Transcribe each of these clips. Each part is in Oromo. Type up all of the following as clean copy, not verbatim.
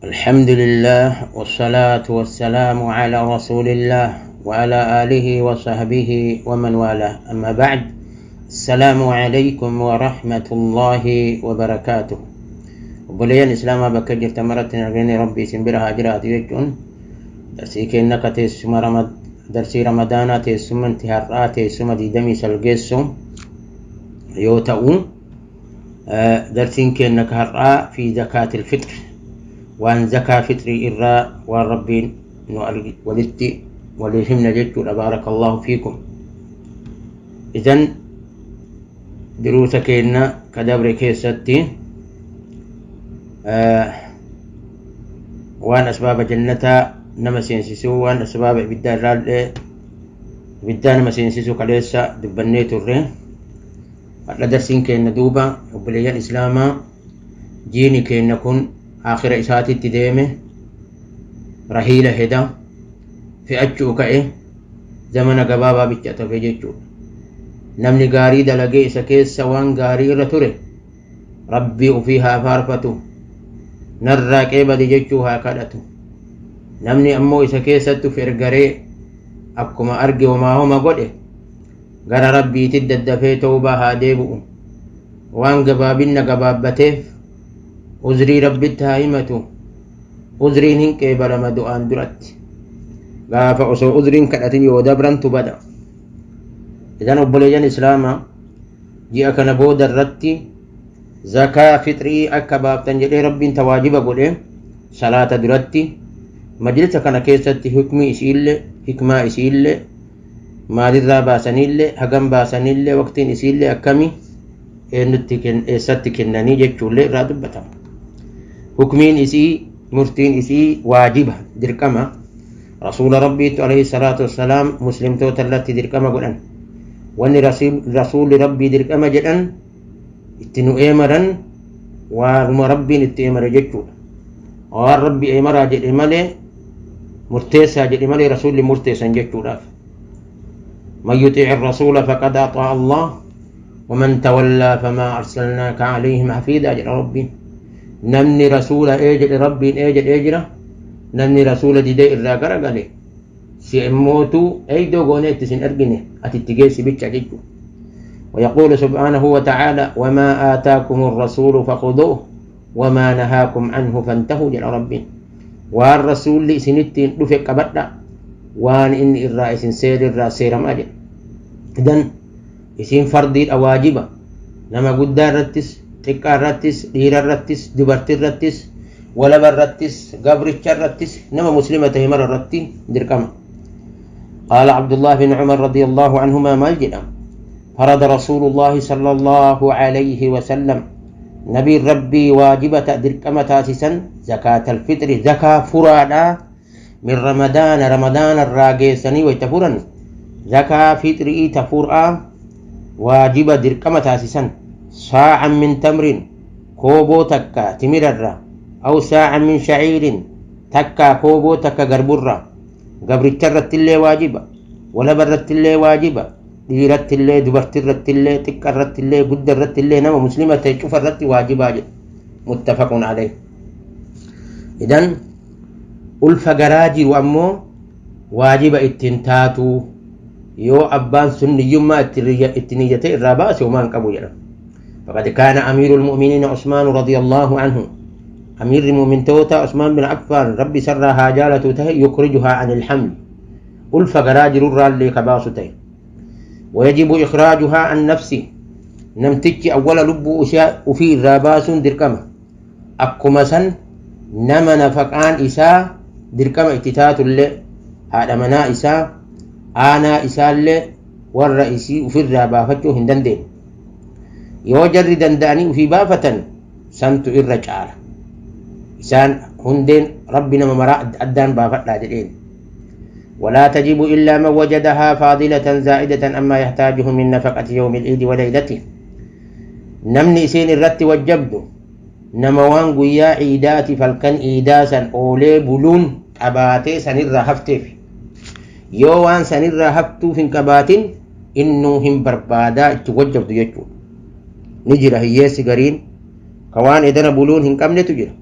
الحمد لله والصلاة والسلام على رسول الله وعلى آله وصحبه ومن والاه. أما بعد، السلام عليكم ورحمة الله وبركاته. Obboleeyyan Islaamaa bakka jirtan maratti nageenyi Rabbii isin bira haa jiraatu jechuun, darsii keenya akka teessuma darsii Ramadaanaa teessumanti har'aa teessuma 29 yoo ta'u, darsiin keenya ka har'aa fi zakaatil fixr, waan zakaa fixrii irraa waan Rabbiin nu walitti waliif himna jechuudha. Baarakallahu fiikum. Idan duruusa keenya ka dabre keessatti waan asbaaba jannataa nama seensisuu, waan asbaaba ibiddaa irraallee ibiddaa nama seensisuu kaleessa dubbannee turre. Har'a darsiin keenya duuba, obboleeyyan Islaamaa, jiini keenya kun aakhira isaatitti deeme, rahiila heda fe'achuu ka'e, zamana gabaabaa bicha tafe jechuudha. Namni gaarii dalagee isa keessa waan gaarii irra ture Rabbii ufii haa faarfatu, narraa qeebali jechuu haa kadhatu. Namni ammoo isa keessatti uf ergaree akkuma arge homaa homa godhe, gara Rabbiitti daddafee tawbaa haa deebi'u. Waan gabaabinna gabaabbateef uzrii Rabbitti haa himatu. Uzriin hin qeebalama du'aan duratti. Gaafa osoo uzriin kadhatin yoo dabrantu bada. Idan obboleeyyan Islaamaa, ji'a kana booda irratti zakaa fixrii akka baaftan jedhee Rabbiin tawaajiba godhe. Salaata duratti majlisa kana keessatti hukmii isiillee, hikmaa isiillee, maalirraa baasaniillee, hagam baasaniillee, waqtiin isiillee akkami, eenyutti, eessatti kennanii jechuullee irraa dubbatama. Hukmiin isii, murtiin isii waajiba, dirqama. Rasuula Rabbiitu alayhi salaatu wassalaam muslimtoota irratti dirqama godhan. Wanni rasuulli Rabbii dirqama jedhan, itti nu eemaran, waanuma Rabbiin itti eemare jechuudha. Waan Rabbi eemaraa jedhe malee, murteessaa jedhe malee rasuulli murteessan jechuudhaaf. من يطيع الرسول فقد أطاع الله ومن تولى فما أرسلناك عليهم حفيظا jedha Rabbiin. Namni rasuula ee jedhe Rabbiin ee jedhee jira. Namni rasuula didee irraa garagale, si immootu eeydoo goonee itti sin ergine, ati itti geessi bicha jechuudha. ويقول سبحانه وتعالى: وما آتاكم الرسول فخذوه وما نهاكم عنه فانتهوا jedha Rabbiin. Waan rasuulli isinittiin dhufe qabadha, waan inni irraa isin seera irraa seeramaa jedha. Idan isiin fardiidha, waajiba, nama guddaa irrattis, xiqqaa irrattis, dhiira irrattis, dubartii irrattis, walaba irrattis, gabricha irrattis, nama muslima ta'e mara irratti dirqama. قال عبد الله بن عمر رضي الله عنهما، maal jedha؟ فرض رسول الله صلى الله عليه وسلم، نبي ربي واجبة درقمة تاسسا، زكاة الفطر، زكاة فرادا، من رمضان، رمضان الراجيسني ويتفرا زكاة فطري تفرا واجبة درقمة تاسسا، صاعا من تمر، كوبو تكا تمرر، أو صاعا من شعير، تكا كوبو تكا غربرة. Gabricha irratti illee waajiba, walaba irratti illee waajiba, dhiiratti illee, dubartii irratti illee, xiqqa irratti illee, gudda irratti illee, nama muslima ta'e cufa irratti waajibaa jedha. متفق عليه. Idan ulfa garaa jiru ammoo waajiba ittiin taatu. Yoo abbaan sun niyyummaa itti niyyate irraa baase, homaa hin qabu jedha. فقد كان أمير المؤمنين عثمان رضي الله عنه، أمير المؤمن توتا عثمان بن عفان ربي سرها جالته ته، يخرجها عن الحمل، ulfa garaa jirurraallee ka baasu ta'e. ويجب إخراجها عن نفسه، namtichi awwala lubbuu ufii irraa baasuun dirqama. Akkuma san nama nafaqaan isaa dirqama itti taatullee, haadha manaa isaa, aanaa isaallee, warra isii ufirraa baafachuu hin dandeenye, yoo jarri danda'anii ufii baafatan santu irra caala. Isaan hundeen Rabbi nama maraa addaan baafadhaa jedheen. ولا تجب إلا من وجدها فاضلة زائدة عما يحتاجه من نفقة يوم العيد وليلته. Namni isiin irratti wajjabdu nama waan guyyaa iidaati falkan iidaa san oolee buluun qabaatee sanirraa hafteef. Yoo waan sanirraa haftuuf hin qabaatin, innuu hin barbaadaa itti wajjabdu jechuudha. Ni jira hiyyeessi gariin ka waan edana buluun hin qabnetu jira.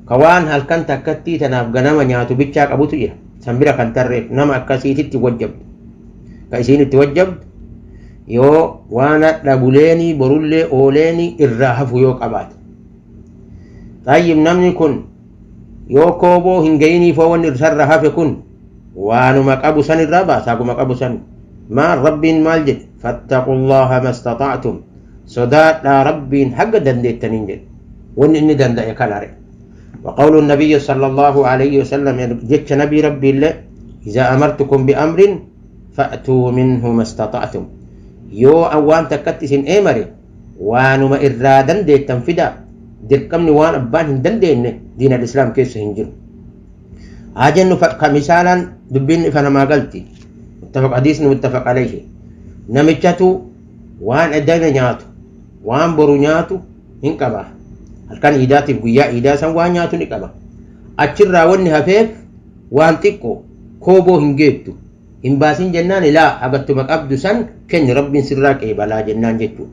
Ka waan halkan takkattii tanaaf ganama nyaatu bichaa qabutu jira. San bira kan tarreef nama akkasiititti wajjabdu. Ka isiin itti wajjabdu yoo waan hadha buleenii borullee ooleenii irraa hafu yoo qabaate. Xayyib, namni kun yoo kooboo hin ga'iniifoo wanni isarra hafe kun waanuma qabu san irraa baasa, haguma qabu san. Maal Rabbiin maal jedhe? Fattaqullaha mastaxa'tum, sodaadhaa Rabbiin haga dandeettaniin jedhe. Wanni inni danda'e kanare. وقول النبي صلى الله عليه وسلم، جتش نبي ربي الله: إذا أمرتكم بأمر فأتوا منه ما استطعتم. Yoo waan takkatti isin eemare, waanuma irraa dandeettan fida. Dirqamni waan abbaan hin dandeenye diin al-islaam keessa hin jiru. Haa jennu, ka misaalaan dubbiin ifa namaa galti. Muttafaq, hadiisni muttafaq alayhi. Namichatu waan edana nyaatu, waan boru nyaatu hin qaba. Halkan iidaatiif guyyaa iidaa san waan nyaatu ni qaba. Achirraa wanni hafeef waan xiqqoo kooboo hin geettu. Hin baasin jennaan, ilaa hagattuma qabdu san kenni, Rabbiin sirraa qeebalaa jennaan jechuudha.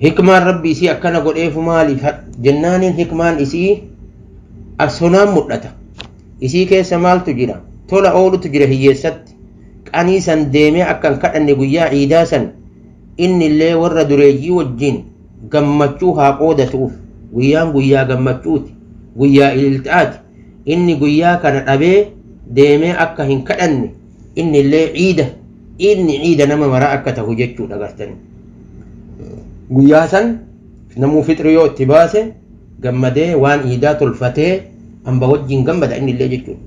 Hikmaan Rabbi isii akkana godheefu maaliif jennaaniin, hikmaan isii asonaan mul'ata. Isii keessa maaltu jira? Tola oolutu jira hiyyeessatti. Qanii san deemee akka hin kadhanne, guyyaa iidaa san inni illee warra dureeyyii wajjin gammachuu haa qoodatuuf. Guyyaan guyyaa gammachuuti. Guyyaa ililxaati. Inni guyyaa kana dhabee deemee akka hin kadhanne, inni illee ciida, inni ciida nama maraa akka tahu jechuudha gartanii. Guyyaa san namuu fixri yoo itti baase, gammadee waan iidaa tolfatee hamba wajjin gammada inni illee jechuudha.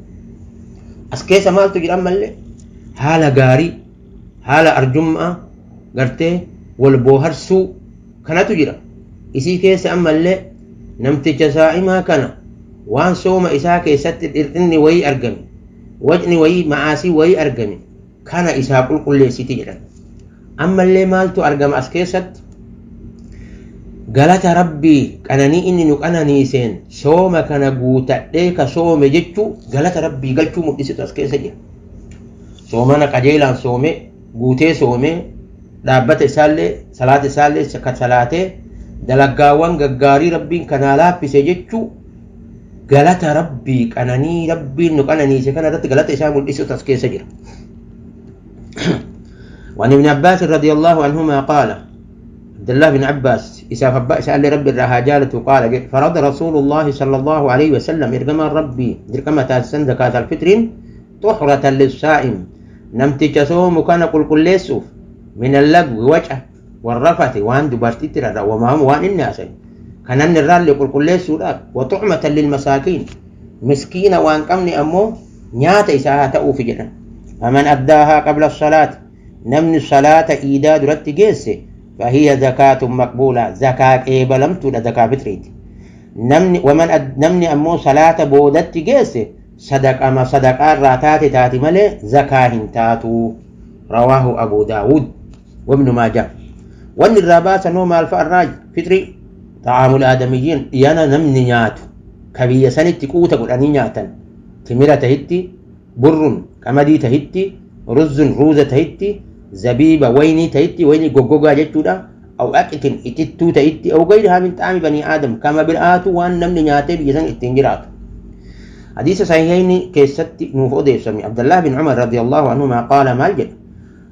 As keessa maaltu jira ammallee? Haala gaarii, haala arjummaa gartee wal booharsuu kanatu jira. Isii keessa ammallee namticha saa'imaa kana waan sooma isaa keessatti dhir'inni wayii argame, wacni wayii, ma'aasii wayii argame kana isaa qulqulleessiti jedhan. Ammallee maaltu argama as keessatti? Galata Rabbii qananii inni nu qananiiseen sooma kana guutadhee ka soome jechuu, galata Rabbii galchuu mul'isitu as keessa jira. Soomana qajeelaan soome, guutee soome, dhaabbata isaallee, salaata isaallee ka salaatee, dalaggaawwan gaggaarii Rabbiin kanaa laaffise jechuu, galata Rabbii qananii Rabbiin nu qananiise kana irratti galata isaa mul'isutu as keessa jira. وعن ابن عباس رضي الله عنهما قال، عبد الله بن عباس إساف أبا إسأل ربي الرهاجالة، قال: فرض رسول الله صلى الله عليه وسلم، إرقما ربي درقما تاسسن زكاة الفطر طهرة للصائم، نمتج صوم كان قل قل ليسوف، من اللغو وجه، والرفث وان دبرتي ترى، وما هم وان الناس كان الرال قل قل ليسوف، وطعمة للمساكين، مسكين وان قمني أمو نيات إساها تأوف جدا. فمن أداها قبل الصلاة، نمني صلاة إيدا درت جيسه، فهي زكاة مقبولة، زكاة قيبلمتو زكاة فطريت. نمني ومن نمني أمو صلاة بودت جيسه، صدقة ما صدقة راتات تاتي ملي زكاة تاتو. رواه أبو داود وابن ماجه. وان الراباس نو مال فأراج فطري طعام الآدميين يانا نمني نياتو كبية سنة قوتا قل أني نياتا، تمرة تهتي، بر قمدي تهتي، رز روزة تهتي، زبيبة ويني تهتي، ويني غوغوغا جتودا، أو أكتن إتتو تهتي، أو غيرها من طعام بني آدم كما بالآتو وان نمني نياتي بيسان اتنجرات. حديث صحيحين كيست نوف أوديسمي. عبد الله بن عمر رضي الله عنهما قال، مالجد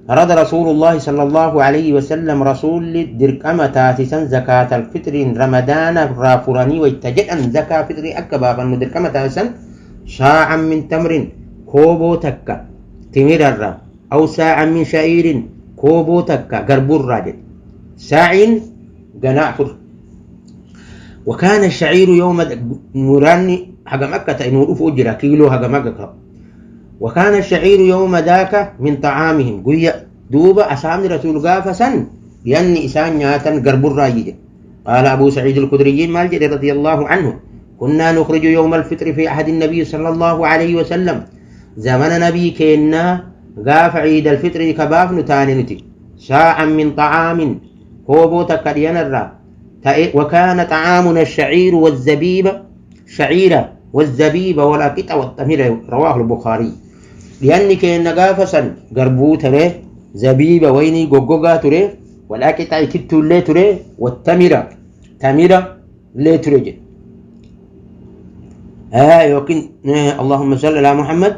فرض رسول الله صلى الله عليه وسلم، رسول درقما تاسسا زكاة الفطر رمضان رافراني ويتجدن زكاة فطر أكبابا درقما تاسسا صاعا من تمر، كوبو تكا تمر الرا، أو ساعا من شعير، كوبو تكا قربور راجل، ساع قناع. وكان الشعير يوم مراني حق مكة إنه أجرا كيلو حق مكة. وكان الشعير يوم ذاك من طعامهم قوية. دوبا أسامي رسول قافسا لأني إسان نياتا قرب الراجل. قال أبو سعيد الخدري مالجد رضي الله عنه: كنا نخرج يوم الفطر في عهد النبي صلى الله عليه وسلم، زمن نبي كنا غاف عيد الفطر كباف نتاني ساعا من طعام، كوبو تكريان الرا. وكان طعامنا الشعير والزبيب، شعيرة والزبيب والأقط والتمر. رواه البخاري. لأني كان غافسا قربو تري، زبيب ويني غوغوغا تري، والأقط كتو اللي تري، والتمرة تمرة اللي تري. Yookiin اللهم صل على محمد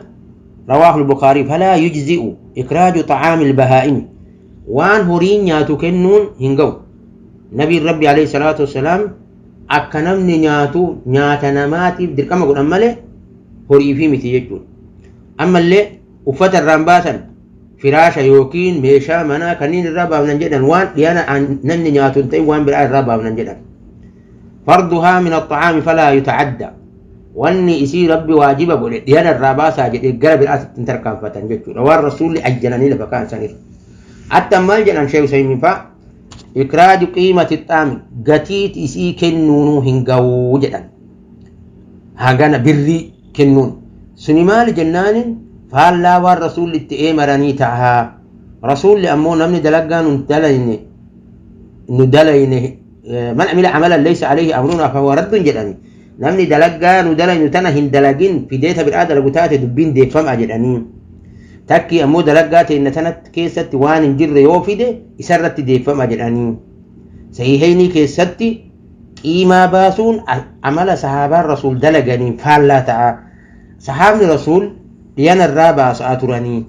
رواه البخاري. فلا يجزئ إخراج طعام البهائم، waan horiin nyaatu kennuun hin ga'u. Nabiin Rabbi عليه الصلاة والسلام akka namni nyaatu nyaata namaatiif dirqama godhan malee horii fi miti jechuudha. Ammallee uffata irraan baasan, firaasha yookiin meeshaa manaa kanneen irraa baafnan jedhan, waan dhiyana namni nyaatu hin ta'in waan biraa irraa baafnan jedhan. فرضها من الطعام فلا يتعدى، wanni isii Rabbi waajiba godhe dhiyana irraa baasaa jedhee gara biraatti hin tarkaanfatan jechuudha. Waan Rasuulli ajjananii lafa kaan sanirra. Hatta maal jedhan Sheekh Usaymin faa? إخراج قيمة الطعام, gatii isii kennuunuu hin ga'uu jedhan. Hagana birrii kennuun suni maali jennaanin faallaa waan Rasuulli itti eemaranii ta'a. Rasuulli ammoo namni dalagaa nu dalayne nu dalayne, من عمل عملا ليس عليه أمرنا فهو رد jedhani. Namni dalagaa nu dalaynu tana hin dalagin fideeta biraa dalagu taate dubbiin deeffama jedhanii. Takki ammoo dalagaa teenna tanatti keessatti waan hin jirre yoo fide isarratti deeffama jedhanii. Sahihaynii keessatti qiimaa baasuun amala sahaabaan Rasuul dalaganiin faallaa ta'a. Sahaabni Rasuul dhiyana irraa baasaa turanii.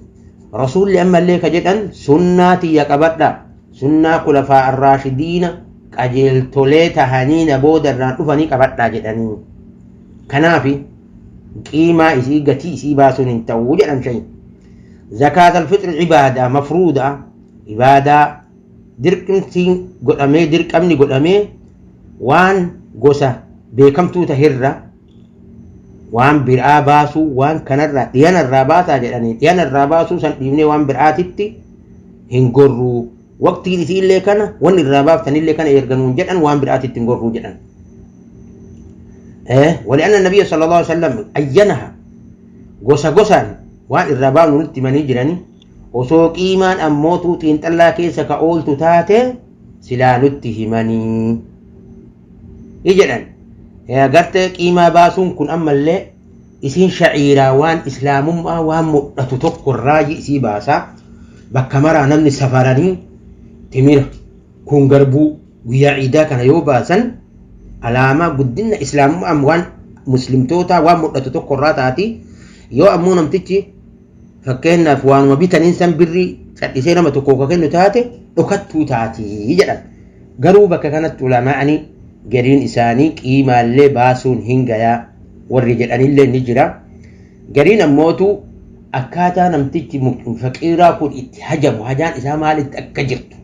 Rasuulli ammallee ka jedhan sunnaa tiyya qabadha, sunnaa kulafaa arraashidiina qajeeltolee tahanii na booda irraan dhufanii qabadhaa jedhanii. Kanaafi qiimaa isii, gatii isii baasuun hin ta'uu jedhan shayin. زكاة الفطر عبادة مفروضة, ibaadaa dirqamtiin godhamee, dirqamni godhamee, waan gosa beekamtuu tahirra waan biraa baasuu, waan kanarraa dhiyanarraa baasaa jedhanii, dhiyanarraa baasuu san dhiibnee waan biraatitti hin gorruu. Waqtiin isiillee kana, wanni irraa baaftanillee kana erganuun jedhan, waan biraatitti hin gorruu jedhan. ولأن النبي صلى الله عليه وسلم عينها, gosa gosaan waan irraa baafnu nutti himanii jiranii. Osoo qiimaan ammootuu xiinxallaa keessa ka ooltu taate silaa nutti himanii jedhan. Gartee qiimaa baasuun kun ammallee isiin shaciiraa waan islaamummaa waan mul'atu tokko irraa isii baasaa. Bakka maraa namni safaranii timira kun garbuu guyyaa ciidaa kana yoo baasan alaamaa guddina islaamummaa waan muslimtootaa waan mul'atu tokko irraa taati. Yoo ammoo namtichi fakkeenyaaf waanuma bitaniin san birrii cadhisee nama tokko ka kennu taate dhokattuu taatii jedhan. Garuu bakka kanatti ulamaa'anii gariin isaanii qiimaallee baasuun hin gayaa warri jedhanillee ni jira. Gariin ammootu akkaataa namtichi faqiiraa kun itti hajamu, hajaan isaa maalitti akka jirtu,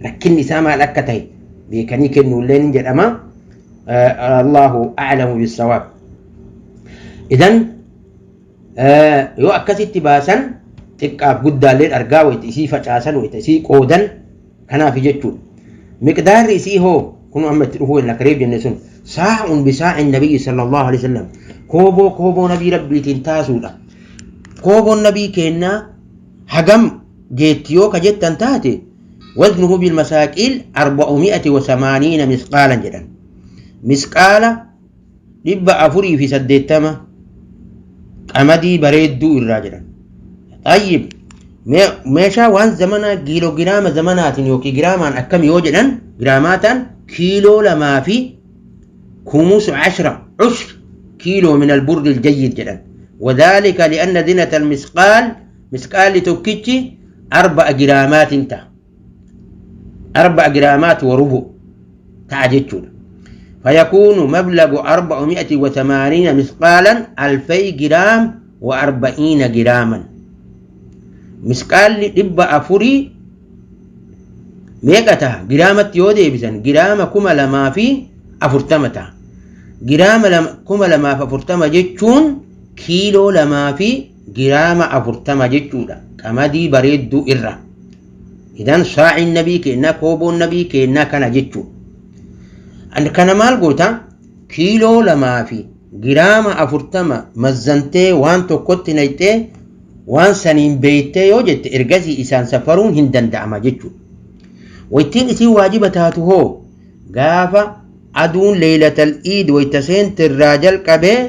rakkinni isaa maal akka ta'e beekanii kennuullee ni jedhama. الله أعلم بالصواب. إذن yoo akkasitti baasan xiqqaaf guddaalleen argaa wayita isii facaasan, wayita isii qoodan, kanaaf jechuudha. Miqdaarri isii hoo kun amma itti dhufuu hin lakkareef jenne sun صاع بصاع النبي صلى الله عليه وسلم, kooboo kooboo nabii Rabbiitiin taasuudha. Kooboon nabii kennaa hagam geetti yoo ka jettan taate, وزنه بالمثاقيل 480 مثقالا jedhan. Misqaala 480 qamadii bareedduu irraa jedhan. طيب, meeshaa waan zamanaa kiiloogiraama zamanaatiin yookiin giraamaan akkam yoo jedhan, giraamaataan kiiloo lamaa fi 15 عشر كيلو من البر الجيد jedhan. وذلك لأن زنة المثقال, مثقال tokkichi 4 جرامات ta'a, 4 جرامات وربع ta'a jechuudha. فيكون مبلغ 480 مثقالا 2000 جرام و40 جراما. Misqaalli 400 meeqa ta'a? Giraamatti yoo deebisan giraama 2040 ta'a. Giraama 2040 jechuun kiiloo lamaa fi giraama 40 jechuudha qamadii bareedduu irra. إذن saaciin nabii kennaa, kooboon nabii kennaa kana jechuudha. Kana maal goota? Kiiloo lamaa fi giraama 40 mazzantee waan tokkotti naqxee waan saniin beeytee yoo jette, ergasii isaan safaruun hin danda'ama jechuudha. Waytiin isiin waajiba taatu hoo? Gaafa aduun ليلة العيد wayta seentirraa jalqabee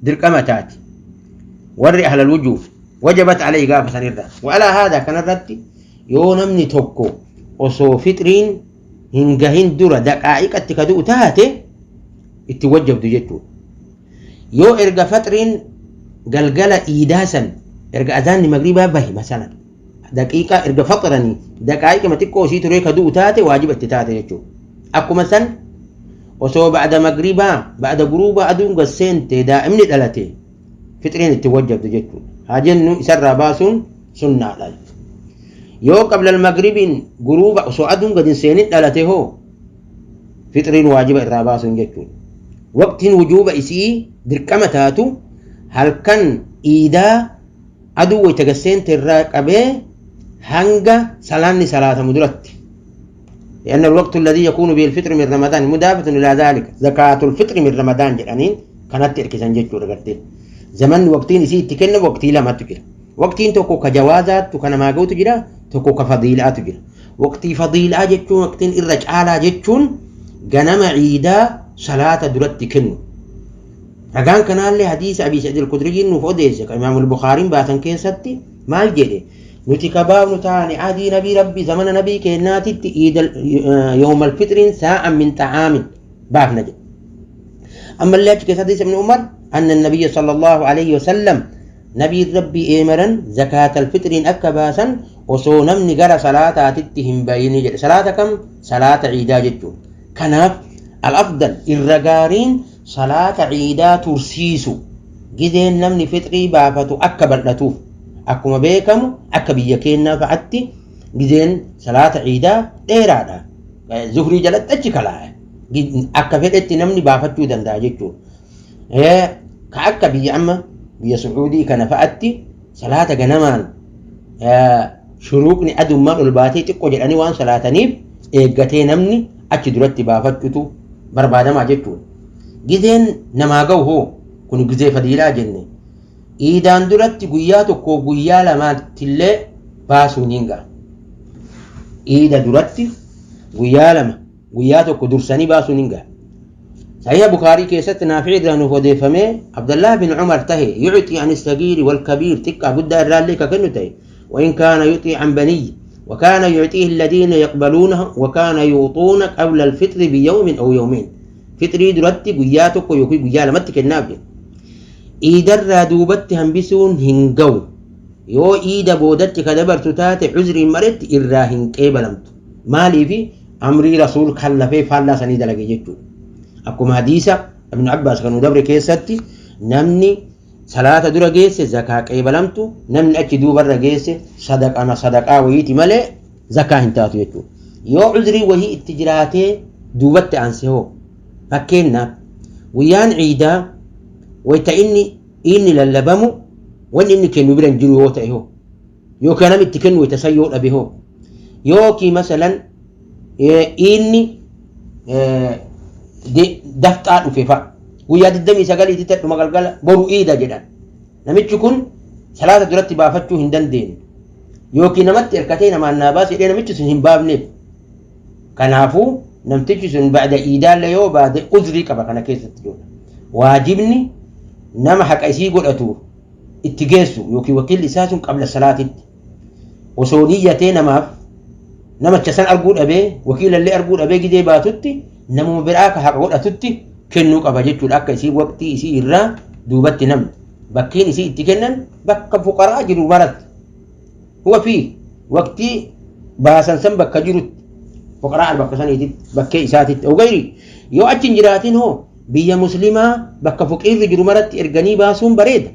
dirqama taati. Warri أهل الوجوه وجبت عليه gaafa sanirra. وعلى هذا kanarratti yoo namni tokko osoo fixriin hin gahin dura daqaa'iqatti ka du'u taate itti wajjabdu jechuudha. Yoo erga faxriin galgala iidaa san erga azaanni magriibaa bahe, masalan daqiiqaa erga faxranii daqaa'iqima xiqqoo isii turee ka du'u taate, waajiba itti taate jechuudha. Akkuma san osoo ba'da magriibaa, ba'da guruubaa aduun gad seente daa'imni dhalate, fixriin itti wajjabdu jechuudha. Haa jennu isarraa baasuun sunnaadha. Yoo qabla magribiin guruuba osoo aduun gad hin seenin dhalate hoo, fixriin waajiba irraa baasuun jechuudha. Waqtiin wujuuba isii dirqama taatu halkan iidaa aduu wayta gad seente irraa qabee hanga salaanni salaatamu duratti. لأن الوقت الذي يكون به الفطر من رمضان مضافة إلى ذلك زكاة الفطر من رمضان jedhaniin kanatti hirkisan jechuudha. Gartee zamanni waqtiin isii itti kenna waqtii lamatu jira. Waqtiin tokko ka jawaazaattu ka namaa ga'utu jira, tokko ka fadiilaatu jira. Waqtii fadiilaa jechuun, waqtiin irra caalaa jechuun, ganama ciidaa salaata duratti kennu. Ragaan kanaallee hadiisa Abii Sa'iid al-Kudriyyiin nuuf odeesse kan Imaamul Bukaariin baasan keessatti maal jedhe? Nuti kabaafnu taane adii nabii rabbi zamana nabii keennaatitti iida yoomal fixriin saa'an min xa'aamin baafna jedhe. Ammallee achi keessatti hadiisa Ibn Umar anna nabiyya sallallahu alayhi wasallam, nabiin rabbii eemaran zakaatal fixriin akka baasan osoo namni gara salaataatitti hin bayini jedhe. Salaata kam? Salaata ciidaa jechuudha. Kanaaf al-afdal, irra gaariin, salaata ciidaa tursiisu, gizeen namni fixrii baafatu akka bal'atuuf. Akkuma beekamu akka biyya keenyaa fa'atti gizeen salaata ciidaa dheeraadha. Zuhrii jalatti achi kalaa'a. Akka fedhetti namni baafachuu danda'a jechuudha. Ka akka biyya amma biyya Sucuudii kana fa'atti salaata ganamaan shuruuqni adummaan ol baatee xiqqoo jedhanii waan salaataniif eeggatee namni achi duratti baafachuutu barbaadamaa jechuudha. Gizeen namaa ga'u hoo? Kun gizee fadiilaa jenne. Iidaan duratti guyyaa tokkoof guyyaa lamaatti illee baasuun hin ga'a. Iida duratti guyyaa 2, guyyaa 1 dursanii baasuun hin ga'a. Sahiha Bukaarii keessatti Naafi'i irraa nuuf odeeffamee Abdallah bin Umar tahe yucxii an sagiiri wal kabiir, xiqqaa guddaa irraallee ka kennu ta'e. وإن كان يعطي عن بني وكان يعطيه الذين يقبلونه وكان يعطون قبل الفطر بيوم أو يومين. فطري duratti guyyaa 1 yookiin guyyaa 2tti kennaaf jedhe. Iidarraa duubatti hambisuun hin ga'u. Yoo iida boodatti ka dabartu taate cuzriin maretti irraa hin qeebalamtu. Maaliifi? Amrii rasuul kallafee faallaa sanii dalage jechuudha. Akkuma hadiisa Ibn Abbaas kan nu dabre keessatti, namni salaata dura geesse zakaa qeebalamtu, namni achi duubarra geesse sadaqama sadaqaa wayiiti malee zakaa hin taatu jechuudha. Yoo cuzrii wahii itti jiraatee duubatti aanse hoo? Fakkeenyaaf guyyaan ciidaa wayta inni lallabamu wanni inni kennu bira hin jiru yoo ta'e hoo, yookiin namni itti kennu wayta san yoo dhabe hoo, yookiin masalan inni dafxaa dhufe fa'a, guyyaa 29tti dhuma galgala boru iida jedhan, namichi kun salaata duratti baafachuu hin dandeenye yookiin namatti hirkatee namaan naa baase jedhee namichi sun hin baafneef. Kanaafuu namtichi sun ba'da iidaallee yoo baate uzrii qaba kana keessatti jechuudha. Waajibni nama haqa isii godhatu itti geessu yookiin wakiilli isaa sun qabla salaatitti osoo niyyatee namaaf namacha san arguu dhabee, wakiilallee arguu dhabee, gidee baatutti namuma biraa ka haqa godhatutti kennuu qaba jechuudha. Akka isii waqtii isii irraa duubatti namni bakkiin isii itti kennan bakka fuqaraa jiru maratti huwa fi waqtii baasan san bakka jirutti fuqaraa bakka saniititti bakkee isaatitti ogayri. Yoo achi hin jiraatin hoo? Biyya muslimaa bakka fuqiirri jiru maratti erganii baasuun bareeda.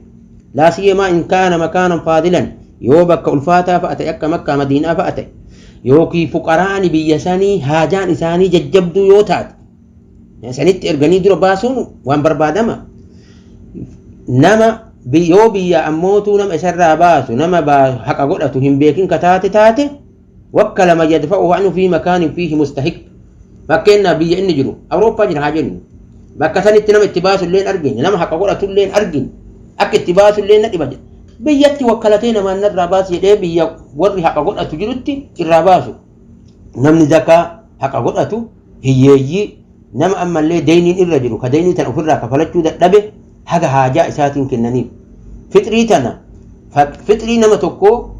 Laa siyamaa in kaana makaanan faadilan, yoo bakka ulfaataa fa'a ta'e akka Makkaa, Madiinaa fa'a ta'e, yookiin fuqaraani biyya sanii haajaan isaanii jajjabduu yoo taate, sanitti erganii dura baasuun waan barbaadama. Nama yoo biyya ammootuu nama isarraa baasu, nama haqa godhatu hin beekin ka taate, wakkala man yadfa'uhu anhu fi makaanin fiihi mustahiq. Fakkeenyaaf biyya inni jiru Awurooppaa jira haa jennu. Bakka sanitti nama itti baasu illee hin argine, nama haqa godhatu illee hin argine, akka itti baasu illee na dhiba jedha. Biyyatti wakkalatee namaan narraa baasu jedhee biyya warri haqa godhatu jirutti irraa baasu. Namni zakaa haqa godhatu hiyyeeyyii, nama ammallee deyniin irra jiru, ka deynii tana ofirraa kafalachuu dadhabe, haga haajaa isaatiin kennaniif. Fixrii tana, fixrii nama tokkoo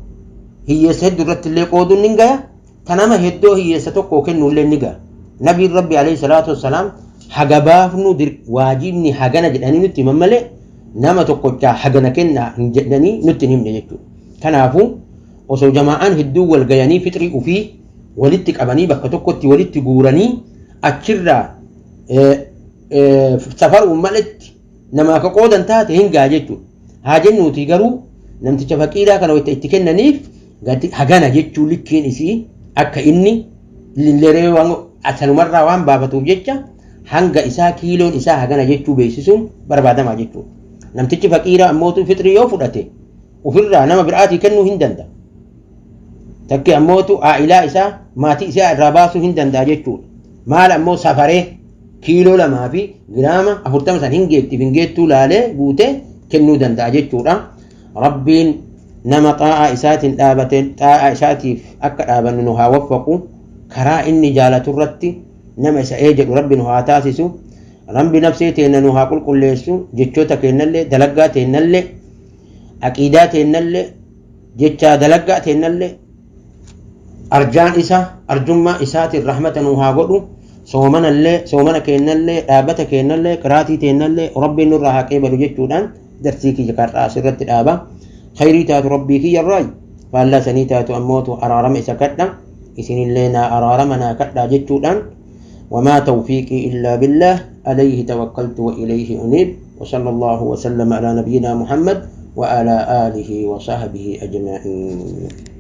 hiyyeessa hedduu irratti illee qooduun ni gaya, ta nama hedduu hiyyeessa tokkoo kennuu illee ni gaya. Nabiin Rabbi alayhi salaatu wassalaam Haga baafnu waajibni hagana jedhanii nutti himan malee nama tokkochaa hagana kennaa hin jedhanii nutti hin himne jechuudha. Kanaafuu osoo jamaa'aan hedduu wal gayanii fixrii ufii walitti qabanii bakka tokkotti walitti guuranii achirraa safaruun maletti namaa ka qoodan taate hin ga'a jechuudha. Haa jennuuti garuu namticha faqiiraa kana wayita itti kennaniif gati hagana jechuu likkiin isii akka inni lilleree waan sanumarraa waan baafatuuf jecha hanga isaa kiiloon isaa hagana jechuu beeksisuun barbaadamaa jechuudha. Namtichi faqiiraa ammootu fixrii yoo fudhate ofirraa nama biraatii kennuu hin danda'a. Takki ammootu aa'ilaa isaa maatii isaa irraa baasuu hin danda'a jechuudha. Maal ammoo safaree kiiloo 2 fi giraama 40 san hin geettiif hin geettuu laalee guutee kennuu danda'a jechuudha. Rabbiin nama xaa'aa isaatiin dhaabate xaa'aa isaatiif akka dhaabannu nu haa waffaqu. Karaa inni jaalatu irratti nama isa ee jedhu Rabbi nu haa taasisu. Rabbi nafsee teenna nu haa qulqulleessu. Jechoota keennallee, dalaggaa teennallee, aqiidaa teennallee, jechaa dalaggaa teennallee arjaan isa arjummaa isaatiin rahmata nu haa godhu. Soomanallee, soomana keennallee, dhaabata keennallee, qiraatii teennallee Rabbiin nurraa haa qeebalu jechuudhaan darsii kiyya karraa asirratti dhaaba. Khayrii taatu Rabbii kiyya irraayi, faallaa sanii taatu ammootu araarama isa kadha, isinillee naa araarama naa kadhaa jechuudhaan وما توفيقي إلا بالله عليه توكلت وإليه أنيب وصلى الله وسلم على نبينا محمد وعلى آله وصحبه أجمعين.